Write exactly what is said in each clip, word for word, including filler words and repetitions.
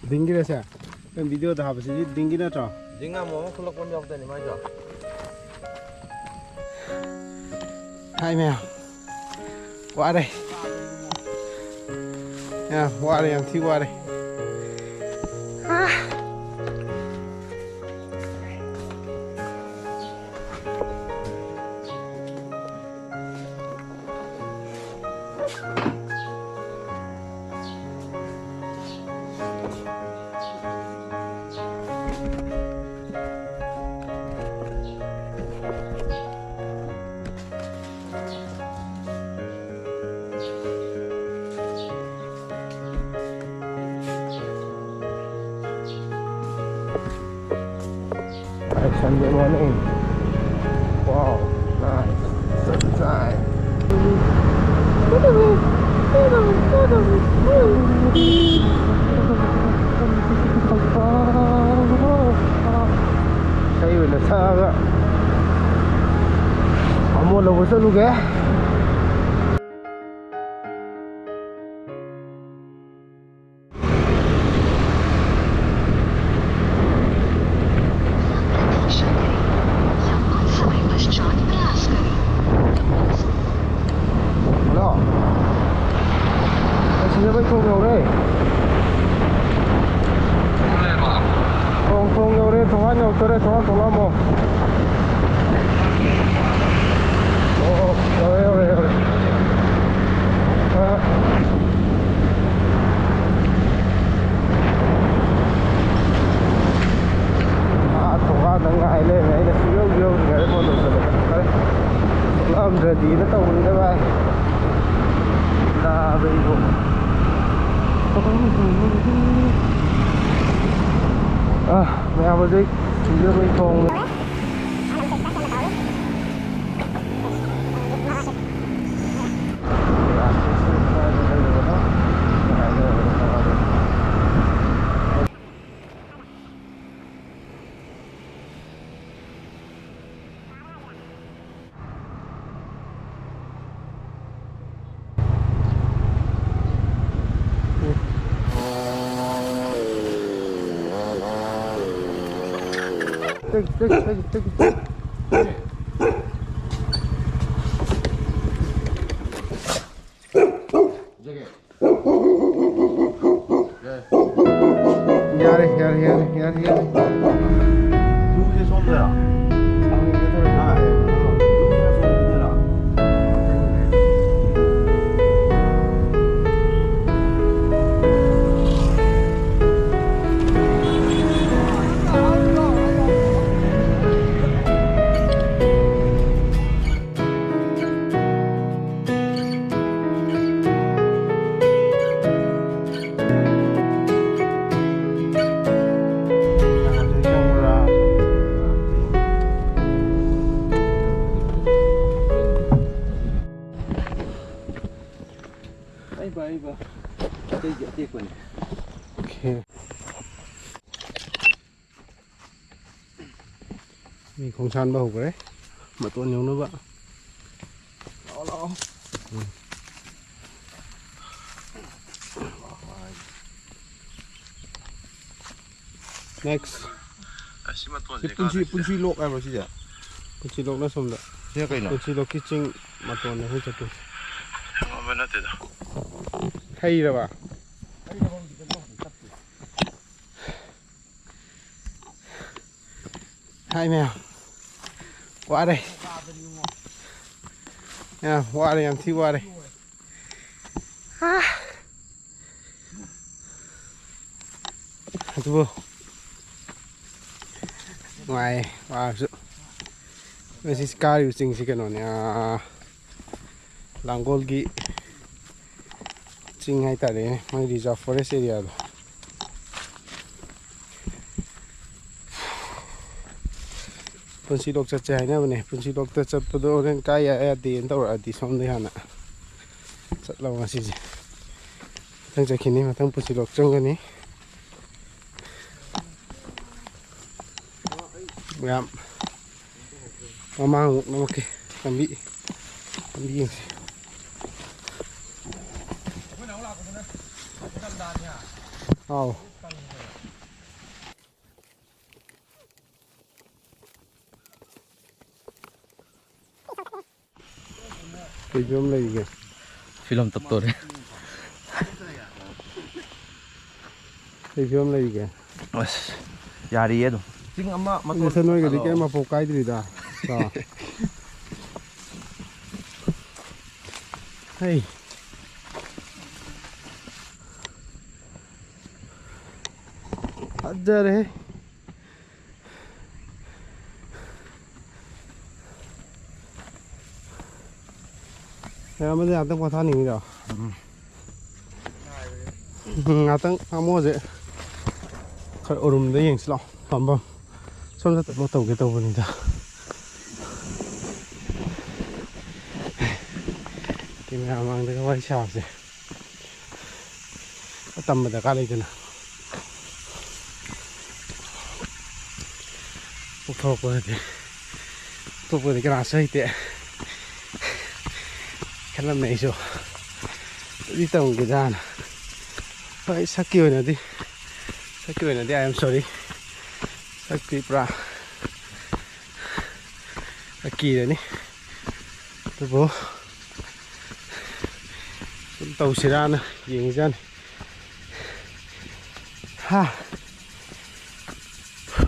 ꯗꯤꯡꯒꯤꯔꯁꯦ? ꯑꯩꯈꯣꯏ ꯚꯤꯗꯤꯑꯣꯗ ꯍꯥꯞꯄꯁꯤꯗꯤ ꯗꯤꯡꯒꯤ ꯅꯠꯇ꯭ꯔꯣ? ꯗꯤꯡ ꯑꯃꯨꯛ ꯑꯃꯨꯛ ꯈꯨꯠꯂꯛꯄ ꯑꯃ ꯌꯥꯎꯗꯣꯏꯅꯤ ꯃꯥꯏꯗꯣ꯫ ꯍꯥꯏ ꯃꯌꯥꯝ, ꯋꯥꯔꯦ꯫ ꯌꯥꯝ ꯋꯥꯔꯦ, ꯌꯥꯝ ꯊꯤ ꯋꯥꯔꯦ꯫ ꯑꯥ꯫ Sunday morning. Wow, nice. Sunshine. ꯏꯁꯩ ꯑꯣꯏꯅ ꯁꯛꯑꯒ ꯑꯃꯣ ꯂꯧꯕ ꯆꯠꯂꯨꯒꯦ꯫ ꯍꯜꯂꯣ꯫ ꯑꯩ ꯁꯤꯡꯖꯃꯩ ꯊꯣꯡ ꯌꯧꯔꯦ꯫ ꯊꯣꯡ, ꯊꯣꯡ ꯌꯧꯔꯦ, ꯊꯣꯡꯒꯥꯟ ꯌꯧꯔꯛꯇꯣꯔꯦ, ꯊꯣꯡꯒꯥꯟ ꯊꯣꯛꯂꯛꯑꯝꯃꯣ꯫ ꯑꯣ, ꯑꯣ, ꯌꯧꯔꯦ, ꯌꯧꯔꯦ, ꯌꯧꯔꯦ꯫ ꯑ꯫ ꯑꯥ, ꯊꯣꯡꯒꯥꯟꯗ ꯉꯥꯏ ꯂꯩꯔꯝꯃꯦ꯫ ꯑꯩꯅ ꯁꯨꯡꯌꯧ ꯌꯧꯗ꯭ꯔꯤꯉꯩꯗ ꯐꯣꯟ ꯇꯧꯁꯜꯂꯛꯑꯦ꯫ ꯐꯔꯦ꯫ ꯊꯣꯛꯂꯛꯑꯝꯗ꯭ꯔꯗꯤꯅ ꯇꯧꯕꯅꯤꯗ ꯚꯥꯏ꯫ ꯅꯥꯕ ꯏꯕꯣ꯫ ꯑꯥ, ꯃꯌꯥꯝ ꯍꯧꯖꯤꯛ ꯁꯤꯡꯖꯃꯩ ꯊꯣꯡ꯫ ꯌꯥꯔꯦ, ꯌꯥꯔꯦ, ꯌꯥꯔꯦ, ꯌꯥꯔꯦ, ꯌꯥꯔꯦ꯫ ꯇꯨꯁꯦ ꯁꯣꯝꯗꯔꯥ? ꯁꯥꯡꯅꯤꯡꯗꯦ, ꯊꯣꯔꯛꯑꯦ꯫ ꯍꯥ? ꯇꯨꯁꯦ ꯁꯣꯝꯗꯔꯥ? ꯑꯩꯕ, ꯑꯩꯕ꯫ ꯑꯇꯩꯗꯤ ꯑꯇꯦꯛꯄꯅꯤ꯫ Okay꯫ ꯃꯤ ꯈꯣꯡꯁꯥꯟꯕ ꯍꯧꯈ꯭ꯔꯦ꯫ ꯃꯇꯣꯟ ꯌꯧꯅꯕ꯫ ꯂꯥꯛꯑꯣ, ꯂꯥꯛꯑꯣ꯫ ꯎꯝ꯫ Next꯫ ꯑꯁꯤ ꯃꯇꯣꯟꯁꯦ ꯁꯤ ꯄꯨꯟꯁꯤ, ꯀꯥꯟꯅꯁꯤꯗ꯫ ꯄꯨꯟꯁꯤ ꯂꯣꯛ ꯍꯥꯏꯕ꯭ꯔꯣ ꯁꯤꯁꯦ? ꯄꯨꯟꯁꯤ ꯂꯣꯛꯅ ꯁꯣꯝꯗ꯫ ꯁꯤꯅ ꯀꯩꯅꯣ? ꯄꯨꯟꯁꯤ ꯂꯣꯛꯀꯤ ꯆꯤꯡ ꯃꯇꯣꯟꯅꯦ ꯑꯩꯈꯣꯏ ꯆꯠꯇꯣꯏꯁꯦ꯫ ꯑꯃ ꯅꯠꯇꯦꯗ꯫ ꯍꯩꯔꯕ? ꯍꯥꯏ ꯃꯌꯥꯝ, ꯋꯥꯔꯦ꯫ ꯃꯌꯥꯝ ꯋꯥꯔꯦ, ꯌꯥꯝ ꯊꯤ ꯋꯥꯔꯦ꯫ ꯑꯥ꯫ ꯑꯗꯨꯕꯨ ꯅꯨꯡꯉꯥꯏꯌꯦ ꯋꯥꯔꯁꯨ꯫ ꯉꯁꯤ ꯀꯥꯔꯤꯕ ꯆꯤꯡꯁꯤ ꯀꯩꯅꯣꯅꯦ, ꯑꯥ, ꯂꯥꯡꯒꯣꯜꯒꯤ ꯆꯤꯡ ꯍꯥꯏꯇꯥꯔꯦꯅꯦ, ꯃꯣꯏ reserve forest area ꯗꯣ꯫ ꯄꯨꯟꯁꯤ ꯂꯣꯛ ꯆꯠꯁꯦ ꯍꯥꯏꯅꯕꯅꯦ꯫ ꯄꯨꯟꯁꯤ ꯂꯣꯛꯇ ꯆꯠꯄꯗꯣ ꯍꯣꯔꯦꯟ ꯀꯥꯏ ꯌꯥꯏ ꯌꯥꯗꯦꯅ ꯇꯧꯔꯛꯑꯗꯤ ꯁꯣꯝꯗꯩ ꯍꯥꯟꯅ ꯆꯠꯂꯕ ꯉꯁꯤꯁꯦ꯫ ꯃꯊꯪ ꯆꯠꯈꯤꯅꯤ, ꯃꯊꯪ ꯄꯨꯟꯁꯤ ꯂꯣꯛ ꯆꯪꯒꯅꯤ꯫ ꯃꯌꯥꯝ ꯃꯃꯥꯡꯃꯨꯛ ꯅꯝꯃꯛꯀꯦ꯫ ꯂꯝꯕꯤ, ꯂꯝꯕꯤ ꯌꯦꯡꯁꯤ꯫ ꯑꯥꯎ꯫ ꯀꯩ ꯐꯤꯕꯝ ꯂꯩꯔꯤꯒꯦ? ꯐꯤꯂꯝ ꯇꯞꯇꯣꯔꯦ꯫ ꯀꯩ ꯐꯤꯕꯝ ꯂꯩꯔꯤꯒꯦ? ꯑꯁ, ꯌꯥꯔꯤꯌꯦ ꯑꯗꯨꯝ꯫ ꯆꯤꯡ ꯑꯃ ꯃꯇꯣꯟ ꯅꯣꯏꯒꯗꯤ ꯀꯩꯝ ꯃꯄꯣꯛ ꯀꯥꯏꯗ꯭ꯔꯤꯗ꯫ ꯀꯣ꯫ ꯍꯩ꯫ ꯐꯖꯔꯦꯍꯦ꯫ ꯃꯌꯥꯝ ꯑꯃꯗꯤ ꯉꯥꯛꯇꯪ ꯄꯣꯊꯥꯅꯤꯡꯉꯤꯗꯣ꯫ ꯎꯝ꯫ ꯎꯝ, ꯉꯥꯛꯇꯪ ꯑꯃꯣꯁꯦ ꯈꯔ ꯎꯔꯨꯝꯗ ꯌꯦꯡꯁꯤ ꯂꯥꯛꯑꯣ, ꯐꯝꯐꯝ꯫ ꯁꯣꯝꯗ ꯊꯕꯛ ꯇꯧꯒꯦ ꯇꯧꯕꯅꯤꯗ꯫ ꯀꯦꯃꯦꯔꯥ ꯃꯥꯡꯗꯒ ꯋꯥꯔꯤ ꯁꯥꯕꯁꯦ꯫ ꯇꯝꯕ ꯗꯔꯀꯥꯔ ꯂꯩꯗꯅ꯫ ꯄꯣꯛꯊꯣꯔꯛꯄꯗꯗꯤ, ꯄꯣꯛꯊꯣꯛꯄꯗꯤ ꯀꯅꯥꯁꯨ ꯍꯩꯇꯦ꯫ ꯈꯜꯂꯝꯃꯦ ꯑꯩꯁꯨ꯫ ꯑꯗꯨꯗꯤ ꯇꯝꯒꯦꯗꯥꯅ꯫ ꯍꯣꯏ, ꯁꯛꯀꯤ ꯑꯣꯏꯅꯗꯤ, ꯁꯛꯀꯤ ꯑꯣꯏꯅꯗꯤ I am sorry꯫ ꯁꯛꯇꯤ ꯄꯨꯔꯥ ꯑꯀꯤꯔꯅꯤ꯫ ꯑꯗꯨꯕꯨ ꯁꯨꯝ ꯇꯧꯁꯤꯔꯥꯅ ꯌꯦꯡꯉꯤꯖꯥꯠꯅꯤ꯫ ꯍꯥ꯫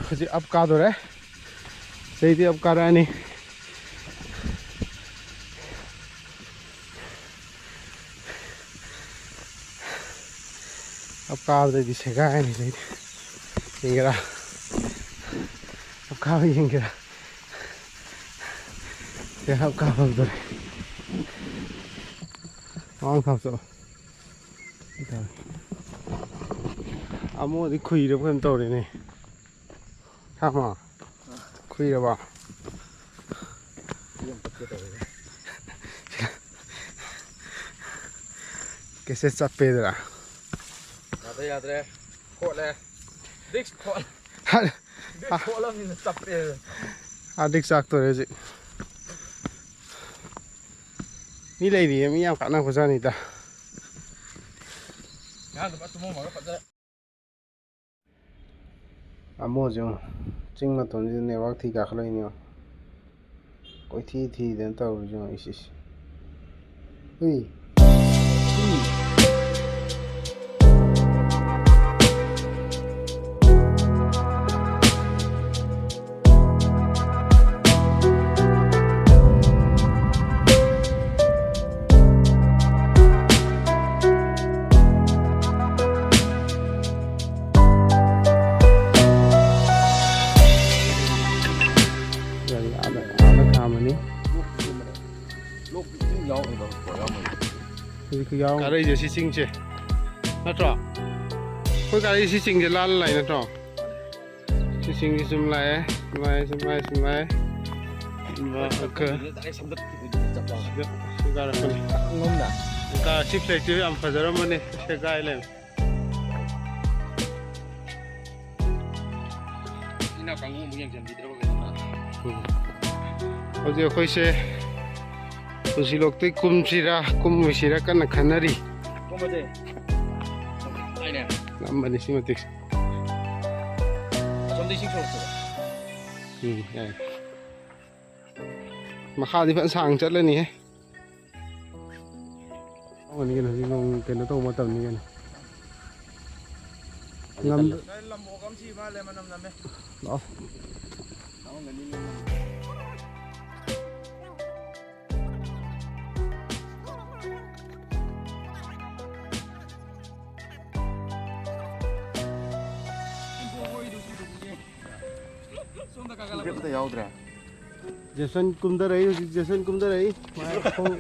ꯍꯧꯖꯤꯛ ꯑꯞ ꯀꯥꯗꯣꯔꯦ꯫ ꯁꯤꯗꯩꯗꯤ ꯑꯞ ꯀꯥꯔꯛꯑꯅꯤ꯫ ꯑꯞ ꯀꯥꯕꯗꯩꯗꯤ ꯁꯦꯒꯥꯏꯔꯅꯤ ꯁꯤꯗꯩꯗꯤ꯫ ꯌꯦꯡꯒꯦꯔꯥ? ꯑꯞ ꯀꯥꯕ ꯌꯦꯡꯒꯦꯔꯥ? ꯁꯦ, ꯑꯞ ꯀꯥꯕ ꯍꯧꯗꯣꯔꯦ꯫ ꯃꯃꯥꯡ ꯊꯥꯎ ꯆꯠꯂꯣ꯫ ꯑꯃꯣꯗꯤ ꯈꯨꯏꯔꯕ ꯀꯩꯅꯣꯝ ꯇꯧꯔꯦꯅꯦ꯫ ꯍꯥ, ꯃꯥ? ꯈꯨꯏꯔꯕ? ꯀꯦꯁꯦꯠ ꯆꯞꯄꯦꯗ꯭ꯔꯥ? ꯌꯥꯗ꯭ꯔꯦ, ꯌꯥꯗ꯭ꯔꯦ꯫ ꯈꯣꯠꯂꯦ꯫ ꯗꯤꯛꯁ ꯈꯣꯠꯂꯦ꯫ ꯍꯥ, ꯗꯤꯛꯁ ꯈꯣꯠꯂꯕꯅꯤꯅ ꯆꯞꯄꯦ꯫ ꯑꯥ, ꯗꯤꯛꯁ ꯆꯥꯛꯇꯣꯔꯦ ꯍꯧꯖꯤꯛ꯫ ꯃꯤ ꯂꯩꯔꯤꯌꯦ, ꯃꯤ ꯌꯥꯝ ꯀꯥꯟꯅꯕꯖꯥꯠꯅꯤꯗ꯫ ꯉꯔꯥꯡꯗꯣ ꯐꯖꯅ ꯇꯨꯝꯃꯝꯃꯒ ꯐꯖꯅ꯫ ꯑꯃꯣꯁꯦ ꯌꯦꯡꯉꯣ, ꯆꯤꯡ ꯃꯇꯣꯟꯁꯤꯗ ꯅꯦꯠꯋꯥꯛ ꯊꯤ ꯀꯥꯈꯠꯂꯛꯏꯅꯦ ꯌꯦꯡꯉꯣ꯫ ꯀꯣꯏꯊꯤ ꯊꯤꯗꯅ ꯇꯧꯔꯤꯁꯦ ꯌꯦꯡꯉꯣ, ꯏꯁ, ꯏꯁ꯫ ꯎꯏ꯫ ꯒꯥꯔꯤ ꯑꯥꯗ, ꯑꯥꯗ ꯈꯥꯝꯃꯅꯤ꯫ ꯂꯣꯛ ꯏꯁꯤꯡ ꯌꯥꯎꯔꯤꯕ ꯄꯣꯠ ꯌꯥꯎꯔꯝꯃꯣꯏ꯫ ꯍꯧꯖꯤꯛ ꯌꯥꯎ-, ꯀꯥꯔꯛꯏꯁꯦ ꯁꯤ ꯆꯤꯡꯁꯦ ꯅꯠꯇ꯭ꯔꯣ? ꯑꯩꯈꯣꯏ ꯀꯥꯔꯛꯏ ꯁꯤ ꯆꯤꯡꯁꯦ ꯂꯥꯜꯂ ꯂꯥꯛꯏ ꯅꯠꯇ꯭ꯔꯣ? ꯁꯤ ꯆꯤꯡꯁꯤ ꯁꯨꯝ ꯂꯥꯛꯑꯦ, ꯁꯨꯃꯥꯏ, ꯁꯨꯃꯥꯏ, ꯁꯨꯃꯥꯏ꯫ ꯁꯤꯗ, ꯁꯤ ꯀꯥꯔꯛꯄꯅꯤ꯫ ꯀꯥꯔꯛꯁꯤ ꯐ꯭ꯂꯦꯛꯁꯤ ꯌꯥꯝ ꯐꯖꯔꯝꯕꯅꯤ, ꯁꯦꯒꯥꯏ ꯂꯩꯔꯝꯃꯦ꯫ ꯏꯅꯥꯎ ꯀꯥꯡꯕꯨ ꯑꯃꯨꯛ ꯌꯦꯡꯁꯤꯟꯕꯤꯗ꯭ꯔꯕ ꯀꯩꯅꯣ? ꯎꯝ꯫ ꯍꯧꯖꯤꯛ ꯑꯩꯈꯣꯏꯁꯦ ꯄꯨꯟꯁꯤꯂꯣꯛꯇꯩ ꯀꯨꯝꯁꯤꯔꯥ ꯀꯨꯝꯃꯣꯏꯁꯤꯔꯥ ꯀꯟꯅ ꯈꯟꯅꯔꯤ꯫ ꯀꯨꯝꯃꯁꯦ꯫ ꯂꯥꯏꯅꯦ꯫ ꯉꯝꯕꯅꯤ ꯁꯤ ꯃꯇꯤꯛ꯫ ꯑꯁꯣꯝꯗ ꯏꯁꯤꯡ ꯁꯣꯔꯛꯄꯗꯣ꯫ ꯎꯝ, ꯌꯥꯏ꯫ ꯃꯈꯥꯗꯤ ꯐꯖꯅ ꯁꯥꯡ ꯆꯠꯂꯅꯤꯍꯦ꯫ ꯇꯧꯒꯅꯤ ꯀꯩꯅꯣ, ꯍꯧꯖꯤꯛ ꯅꯣꯡ ꯀꯩꯅꯣ ꯇꯧꯕ ꯃꯇꯝꯅꯤ ꯀꯩꯅꯣ꯫ ꯉꯝ-, ꯂꯝꯕꯣꯛ ꯑꯃ ꯁꯤ ꯃꯥꯜꯂꯦ, ꯃꯅꯝ ꯅꯝꯃꯦ꯫ ꯂꯥꯛꯑꯣ꯫ ꯇꯥꯡꯉꯝꯒꯅꯤ ꯅꯣꯡ꯫ ꯁꯣꯝꯗ ꯀꯥꯈꯠꯂꯛꯄ꯫ ꯑꯝꯇ ꯌꯥꯎꯗ꯭ꯔꯦ꯫ ꯖꯦꯁꯟ ꯀꯨꯝꯊꯔꯛꯏ, ꯍꯧꯖꯤꯛ ꯖꯦꯁꯟ ꯀꯨꯝꯊꯔꯛꯏ꯫ ꯃꯥ ꯈꯣꯡ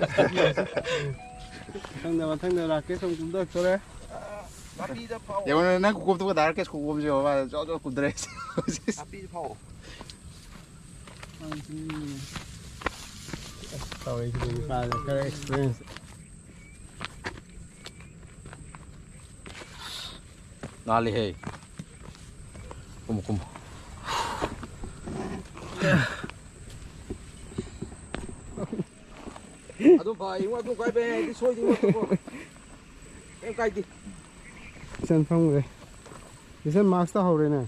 ꯃꯊꯪꯗ, ꯃꯊꯪꯗ ꯔꯥꯀꯦꯁ ꯑꯃꯨꯛ ꯀꯨꯝꯊꯔꯛꯇꯣꯔꯦ꯫ ꯂꯝꯕꯤꯗ ꯐꯥꯎ꯫ ꯌꯦꯡꯉꯣꯅꯦ, ꯅꯪ ꯈꯨꯀꯨꯝꯗꯨꯒ ꯗꯥꯏꯔꯦꯛ ꯀꯦꯁ ꯈꯨꯀꯨꯝꯁꯦ ꯌꯦꯡꯉꯣ, ꯃꯥ ꯖꯣꯔ ꯖꯣꯔ ꯀꯨꯝꯊꯔꯛꯏꯁꯦ꯫ ꯂꯝꯕꯤꯗ ꯐꯥꯎ꯫ ꯑꯁ, ꯇꯧꯔꯤꯁꯤꯗꯤ ꯅꯨꯄꯥꯁꯦ ꯈꯔ ꯑꯦꯛꯁꯄꯤꯔꯤꯌꯦꯟꯁ꯫ ꯅꯥꯜꯂꯤꯍꯦ꯫ ꯀꯨꯝꯃꯨ, ꯀꯨꯝꯃꯨ꯫ ꯑꯗꯨꯝ ꯐ-, ꯏꯕꯨꯡꯉꯣ, ꯑꯗꯨꯝ ꯀꯥꯏꯕ ꯌꯥꯏ, ꯑꯩꯗꯤ ꯁꯣꯏꯗꯤ ꯅꯠꯇꯦꯀꯣ꯫ ꯀꯩꯝ ꯀꯥꯏꯗꯦ꯫ ꯏꯆꯟ ꯐꯝꯈ꯭ꯔꯦ꯫ ꯏꯆꯟ ꯃꯥꯛꯁ ꯇꯥꯍꯧꯔꯦꯅꯦ꯫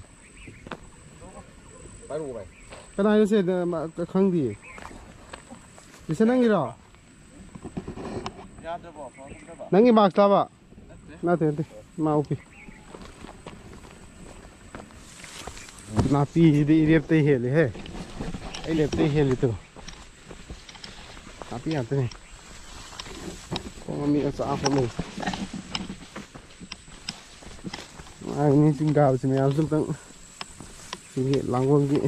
ꯄꯥꯏꯔꯛꯑꯣ ꯚꯥꯏ꯫ ꯀꯅꯥꯏꯅꯣ ꯁꯦ? ꯃ-, ꯈꯪꯗꯤꯌꯦ꯫ ꯏꯆꯟ ꯅꯪꯒꯤꯔꯣ? ꯅꯪꯒꯤ ꯃꯥꯛꯁ ꯂꯥꯕ? ꯅꯠꯇꯦ, ꯅꯠꯇꯦ, ꯏꯃꯥ ꯎꯞꯄꯤ꯫ ꯅꯥꯄꯤꯁꯤꯗꯤ ꯏꯔꯦꯞꯇꯩ ꯍꯦꯜꯂꯤꯍꯦ꯫ ꯑꯩ ꯂꯦꯞꯇꯩ ꯍꯦꯜꯂꯤꯗꯣ꯫ ꯅꯥꯄꯤ ꯉꯥꯛꯇꯅꯦ꯫ ꯈꯣꯡ ꯑꯅꯤ ꯑꯆꯥ ꯑꯃ ꯂꯩ꯫ ꯅꯨꯡꯉꯥꯏꯕꯅꯤ ꯆꯤꯡ ꯀꯥꯕꯁꯤ ꯃꯌꯥꯝꯁꯨ ꯑꯝꯇꯪ꯫ ꯁꯤꯒꯤ ꯂꯥꯡꯒꯣꯜꯒꯤ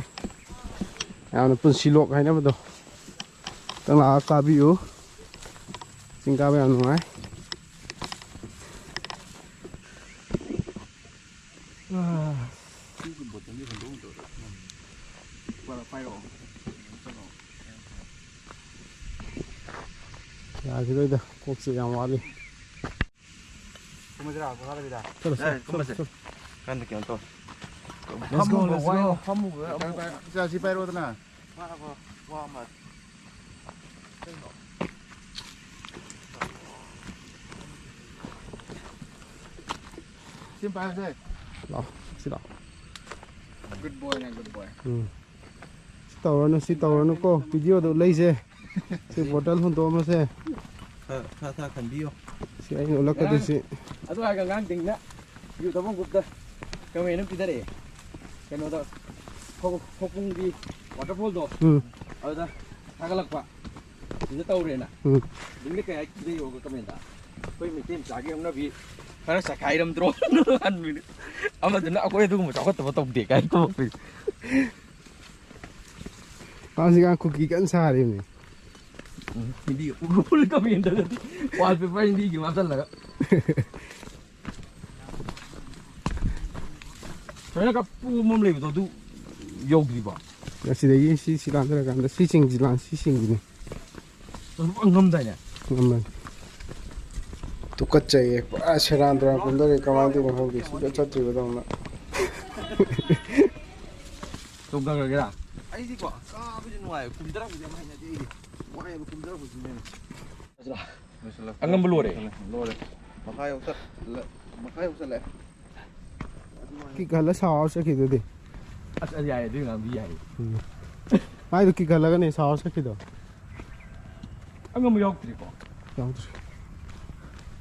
ꯌꯥꯝꯅ ꯄꯨꯟꯁꯤ ꯂꯣꯛ ꯍꯥꯏꯅꯕꯗꯣ꯫ ꯑꯝꯇꯪ ꯂꯥꯛꯑ ꯀꯥꯕꯤꯌꯨ꯫ ꯆꯤꯡ ꯀꯥꯕ ꯌꯥꯝ ꯅꯨꯡꯉꯥꯏ꯫ ꯌꯥꯈꯤꯔꯣꯏꯗ, ꯀꯣꯛꯁꯦ ꯌꯥꯝ ꯋꯥꯠꯂꯤ꯫ ꯀꯨꯝꯃꯁꯤꯔꯥ, ꯃꯈꯥꯗ ꯕꯤꯗꯥ? ꯆꯠꯂꯣ, ꯆꯠꯂꯣ, ꯑꯦ, ꯀꯨꯝꯃꯁꯦ꯫ ꯆꯠꯂꯣ, ꯆꯠꯂꯣ꯫ ꯀꯥꯟꯗ ꯀꯩꯅꯣ ꯇꯧ꯫ Let's go, let's go꯫ ꯐꯝꯃꯨꯕ ꯋꯥꯏ, ꯐꯝꯃꯨꯕ ꯑꯃꯨꯛ꯫ ꯏꯆꯥ, ꯁꯤ ꯄꯥꯏꯔꯛꯑꯣꯗꯅ꯫ ꯋꯥ, ꯋꯥ, ꯋꯥ ꯑꯃ꯫ ꯁꯤ ꯄꯥꯏꯔꯁꯦ꯫ ꯂꯥꯛꯑꯣ, ꯁꯤ ꯂꯥꯛꯑꯣ꯫ Good boy ꯅꯦ, good boy꯫ ꯎꯝ꯫ ꯁꯤ ꯇꯧꯔꯅꯨ, ꯁꯤ ꯇꯧꯔꯅꯨꯀꯣ, video ꯗ ꯎꯠꯂꯛꯏꯁꯦ꯫ ꯁꯤ bottle ꯍꯨꯟꯗꯣꯛꯑꯝꯃꯁꯦ꯫ ꯈꯔ, ꯈꯔ, ꯈꯔ ꯈꯟꯕꯤꯌꯨ꯫ ꯁꯤ ꯑꯩꯅ ꯎꯠꯂꯛꯀꯗꯣꯏꯁꯤ꯫ ꯉꯔꯥꯡ ꯑꯗꯨ ꯍꯥꯏꯔꯒ ꯑꯉꯥꯡꯁꯤꯡꯅ youth ꯑꯃ group ꯇ comment ꯑꯃ ꯄꯤꯊꯔꯛꯑꯦ꯫ ꯀꯩꯅꯣꯗ, ꯈꯧ-, ꯈꯧꯄꯨꯝꯒꯤ waterfall ꯗꯣ, ꯎꯝ꯫ ꯑꯗꯨꯗ ꯊꯥꯒꯠꯂꯛꯄ꯫ ꯁꯤꯗ ꯇꯧꯔꯦꯅ꯫ ꯎꯝ꯫ ꯑꯗꯨꯝꯗꯤ ꯀꯩ ꯍꯥꯏ ꯄꯤꯊꯩꯌꯣꯒ comment ꯇ? ꯑꯩꯈꯣꯏ ꯃꯩꯇꯩ ꯃꯆꯥꯒꯤ ꯍꯧꯅꯕꯤ ꯈꯔ ꯆꯈꯥꯏꯔꯝꯗ꯭ꯔꯣ? ꯍꯟꯕꯤꯅꯤ꯫ ꯑꯃꯗꯨꯅ ꯑꯩꯈꯣꯏ ꯑꯗꯨꯒꯨꯝꯕ ꯆꯥꯎꯈꯠꯇꯕ ꯇꯧꯗꯦ ꯀꯥꯏꯅ ꯀꯨꯝꯃꯛꯄꯤ꯫ ꯍꯧꯖꯤꯛꯀꯥꯟ ꯀꯨꯀꯤ ꯀꯟꯅ ꯁꯥꯔꯤꯕꯅꯤ꯫ ꯎꯝ, ꯍꯤꯟꯗꯤ ꯎꯔꯨ ꯎꯔꯨ comment ꯇꯒꯗꯤ wallpaper ꯍꯤꯟꯗꯤꯒꯤ ꯍꯥꯞꯆꯜꯂꯒ꯫ ꯁꯨꯃꯥꯏꯅ ꯀꯞꯄꯨ ꯑꯃ ꯂꯩꯕꯗꯣ ꯑꯗꯨ ꯌꯧꯗ꯭ꯔꯤꯕꯣ? ꯑꯁꯤꯗꯒꯤ ꯁꯤ, ꯁꯤ ꯂꯥꯟꯊꯔꯀꯥꯟꯗ ꯁꯤ ꯆꯤꯡꯁꯤ ꯂꯥꯟ-, ꯁꯤ ꯆꯤꯡꯁꯤꯅꯦ꯫ ꯑꯗꯨ ꯐꯖꯅ ꯉꯝꯗꯥꯏꯅꯦ? ꯉꯝꯃꯅꯤ꯫ ꯇꯨꯀꯠꯆꯩꯌꯦ꯫ ꯄꯨꯔꯥ ꯁꯦꯔꯥꯟ ꯇꯨꯔꯥꯟ ꯀꯨꯝꯊꯔꯦ꯫ ꯀꯃꯥꯏꯅ ꯇꯧꯔꯤꯅꯣ ꯈꯪꯗꯦ꯫ ꯁꯨꯡꯆꯠ ꯆꯠꯇ꯭ꯔꯤꯕꯗꯧꯅ꯫ ꯇꯣꯛꯊꯈ꯭ꯔꯒꯦꯔꯥ? ꯑꯩꯗꯤꯀꯣ, ꯀꯥꯕꯁꯦ ꯅꯨꯡꯉꯥꯏꯌꯦ꯫ ꯀꯨꯝꯊꯔꯛꯄꯁꯦ ꯌꯥꯝ ꯍꯩꯅꯗꯦ ꯑꯩꯗꯤ꯫ ꯋꯥꯏꯌꯦꯕ ꯀꯨꯝꯊꯔꯛꯄꯁꯤꯅ ꯍꯦꯟꯅ꯫ ꯂꯣꯏꯁꯤꯜꯂꯛ-, ꯑꯉꯝꯕ ꯂꯣꯏꯔꯦ꯫ ꯂꯣꯏꯔꯦ꯫ ꯃꯈꯥ ꯌꯧꯁꯜ-, ꯂ-, ꯃꯈꯥ ꯌꯧꯁꯜꯂꯛꯑꯦ꯫ ꯀꯤꯛ ꯍꯜꯂ ꯁꯥꯎꯔ ꯆꯠꯈꯤꯗꯨꯗꯤ꯫ ꯑꯁ, ꯑꯗꯨ ꯌꯥꯏ, ꯑꯗꯨꯒꯤ ꯉꯥꯡꯗꯤ ꯌꯥꯏ꯫ ꯎꯝ꯫ ꯃꯥꯏꯗꯣ ꯀꯤꯛ ꯍꯜꯂꯒꯅꯦ ꯁꯥꯎꯔ ꯆꯠꯈꯤꯗꯣ꯫ ꯑꯉꯝꯕ ꯌꯥꯎꯗ꯭ꯔꯤꯀꯣ? ꯌꯥꯎꯗ꯭ꯔꯤ꯫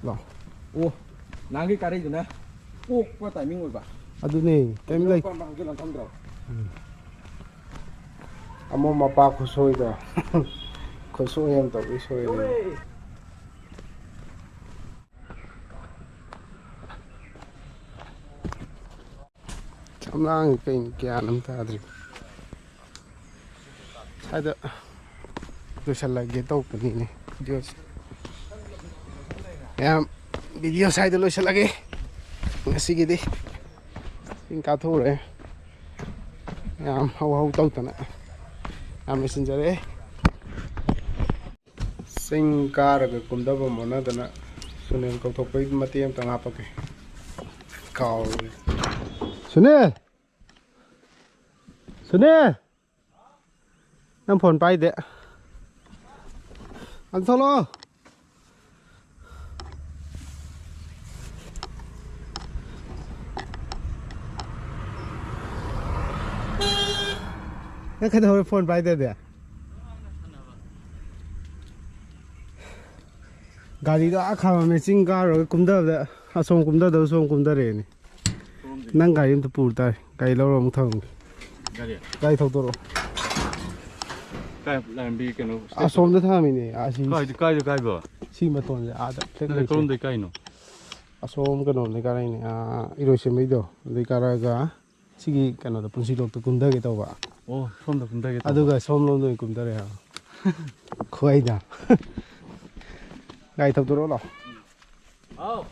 ꯂꯥꯛꯑꯣ꯫ ꯑꯣ, ꯅꯍꯥꯟꯒꯤ ꯀꯥꯔꯩꯗꯨꯅ ꯑꯣꯛꯄ ꯇꯥꯏꯃꯤꯡ ꯑꯣꯏꯕ꯫ ꯑꯗꯨꯅꯦ, ꯀꯩꯝ ꯂꯩ꯫ ꯑꯄꯥꯝꯕ ꯍꯪꯖꯤꯜꯂꯣ, ꯈꯪꯗ꯭ꯔꯣ? ꯎꯝ꯫ ꯑꯃꯣꯝ ꯃꯄꯥ ꯈꯨꯁꯣꯏꯗꯣ꯫ ꯈꯨꯁꯣꯏ ꯑꯃ ꯇꯧꯏ, ꯁꯣꯏꯔꯦ꯫ ꯌꯧꯔꯦ꯫ ꯌꯥꯝ ꯂꯥꯡꯉꯤ ꯀꯩꯅꯣ, ꯒ꯭ꯌꯥꯟ ꯑꯃ ꯇꯥꯗ꯭ꯔꯦ꯫ ꯁ꯭ꯋꯥꯏꯗ ꯂꯣꯏꯁꯤꯜꯂꯒꯦ ꯇꯧꯕꯅꯤꯅꯦ ꯚꯤꯗꯤꯑꯣꯁꯦ꯫ ꯃꯌꯥꯝ, ꯚꯤꯗꯤꯑꯣ ꯁ꯭ꯋꯥꯏꯗ ꯂꯣꯏꯁꯤꯜꯂꯒꯦ ꯉꯁꯤꯒꯤꯗꯤ꯫ ꯆꯤꯡ ꯀꯥꯊꯣꯛꯎꯔꯦ꯫ ꯌꯥꯝ ꯍꯧ ꯍꯧ ꯇꯧꯗꯅ ꯌꯥꯝ ꯂꯣꯏꯁꯤꯟꯖꯔꯦ꯫ ꯆꯤꯡ ꯀꯥꯔꯒ ꯀꯨꯝꯊꯕ ꯃꯣꯟꯅꯗꯅ ꯁꯨꯅꯤꯜ ꯀꯧꯊꯣꯛꯄꯒꯤ ꯃꯇꯦꯛ ꯑꯃꯇꯪ ꯍꯥꯞꯄꯛꯀꯦ꯫ ꯀꯥꯎꯔꯦ꯫ ꯁꯨꯅꯤꯜ! ꯁꯨꯅꯤꯜ! ꯅꯪ ꯐꯣꯟ ꯄꯥꯏꯗꯦ꯫ ꯑꯗꯨ ꯊꯣꯛꯂꯛꯑꯣ꯫ ꯅꯪ ꯀꯩꯗꯧꯔꯦ ꯐꯣꯟ ꯄꯥꯏꯗ꯭ꯔꯗꯤ? ꯒꯥꯔꯤꯗꯣ ꯑꯥ ꯈꯥꯝꯃꯝꯃꯦ, ꯆꯤꯡ ꯀꯥꯔꯨꯔꯒ ꯀꯨꯝꯊꯕꯗ, ꯑꯁꯣꯝ ꯀꯨꯝꯊꯗꯕ ꯁꯣꯝ ꯀꯨꯝꯊꯔꯛꯑꯦꯅꯦ꯫ ꯅꯪ ꯒꯥꯔꯤ ꯑꯝꯇ ꯄꯨꯔ ꯇꯥꯔꯦ, ꯒꯥꯔꯤ ꯂꯧꯔ ꯑꯃꯨꯛ ꯊꯝꯃꯒꯦ꯫ ꯒꯥꯔꯤ? ꯒꯥꯔꯤ ꯊꯧꯗꯣꯔꯛꯑꯣ꯫ ꯀꯥꯏ ꯂꯝꯕꯤ ꯀꯩꯅꯣ? ꯑꯁꯣꯝꯗ ꯊꯝꯃꯤꯅꯦ, ꯑꯁꯤ ꯀꯥꯏꯗ, ꯀꯥꯏꯗ ꯀꯥꯏꯕ? ꯁꯤ ꯃꯇꯣꯟꯁꯦ ꯑꯥꯗ flat ꯂꯩꯁꯦ꯫ ꯀꯔꯣꯝꯗꯩ ꯀꯥꯏꯅꯣ? ꯑꯁꯣꯝ ꯀꯩꯅꯣꯝꯗꯩ ꯀꯥꯔꯛꯏꯅꯦ, ꯑꯥ, ꯏꯔꯣꯏꯁꯦꯝꯕꯩꯗꯣ ꯑꯗꯩ ꯀꯥꯔꯛꯑꯒ ꯁꯤꯒꯤ ꯀꯩꯅꯣꯗ, ꯄꯨꯟꯁꯤꯂꯣꯛꯇ ꯀꯨꯝꯊꯒꯦ ꯇꯧꯕ꯫ ꯑꯣ, ꯁꯣꯝꯗ ꯀꯨꯝꯊꯒꯦ ꯇꯧꯕ꯫ ꯑꯗꯨꯒ ꯁꯣꯝꯂꯣꯝꯗ ꯑꯣꯏꯅ ꯀꯨꯝꯊꯔꯦ ꯍꯥꯏꯕ꯫ ꯈꯨꯍꯩꯗ꯫ ꯒꯥꯔꯤ ꯊꯧꯗꯣꯔꯛꯑꯣ ꯂꯥꯛꯑꯣ꯫ ꯍꯥꯎ꯫